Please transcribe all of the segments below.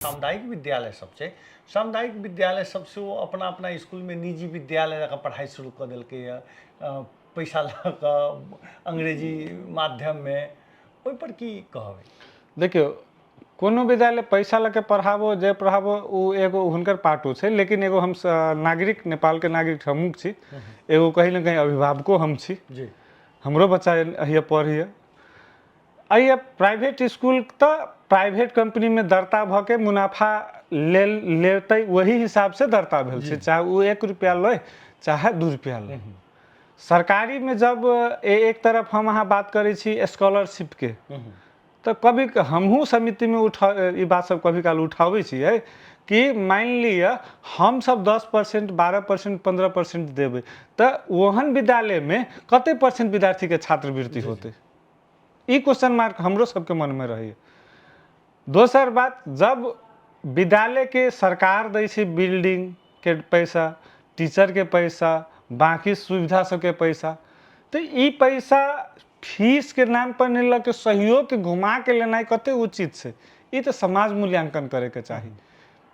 सामुदायिक विद्यालय सब छै, सामुदायिक विद्यालय सब सेहो अपना अपना इसकुलमे निजी विद्यालय जकाँ पढ़ाइ शुरू कऽ देलकैए, पैसा लऽ कऽ अंग्रेजी माध्यममे। ओहिपर की कहबै? देखियौ, कोनो विद्यालय पैसा लऽ के पढ़ाबो जे पढ़ाबो, ओ एगो हुनकर पार्टो छै, लेकिन एगो हम नागरिक, नेपालके नागरिक हमहूँ छी, एगो कहीं ने कहीं अभिभावको हम छी। हमरो बच्चा एहिए पढ़ैए। एहि प्राइवेट इसकुल तऽ प्राइवेट कम्पनीमे दर्ता भऽ के मुनाफा लेल लेतै, वही हिसाबसँ दर्ता भेल छै, चाहे ओ 1 रुपैआ लै चाहे 2 रुपैआ लै। सरकारीमे जब एक तरफ हम अहाँ बात करै छी स्कॉलरशिपके, तऽ कभी हमहूँ समितिमे उठा ई बात सब कभी काल उठाबै छियै कि मानि लिअ हमसब 10%, 12%, 15% देबै, तऽ ओहन विद्यालयमे कते परसेंट विद्यार्थीके छात्रवृत्ति होतै? ई क्वेश्चन मार्क हमरो सबके मनमे रहैए। दोसर बात, जब विद्यालयके सरकार दै छै बिल्डिंगके पैसा, टीचरके पैसा, बाँकी सुविधा सबके पैसा, तऽ ई पैसा फीसके नाम पर नहि लऽ के सहयोगके घुमाके लेनाइ कते उचित छै, ई तऽ समाज मूल्यांकन करैके चाही।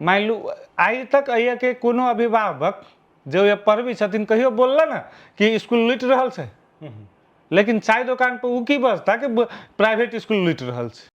मानि लू आइ तक एहिके कोनो अभिभावक जे ओहि पढ़बै छथिन कहियो बोलल ने कि इसकुल लुटि रहल छै? लेकिन चाय दोकान पर ओ की बजता कि प्राइवेट इसकुल लुटि रहल छै?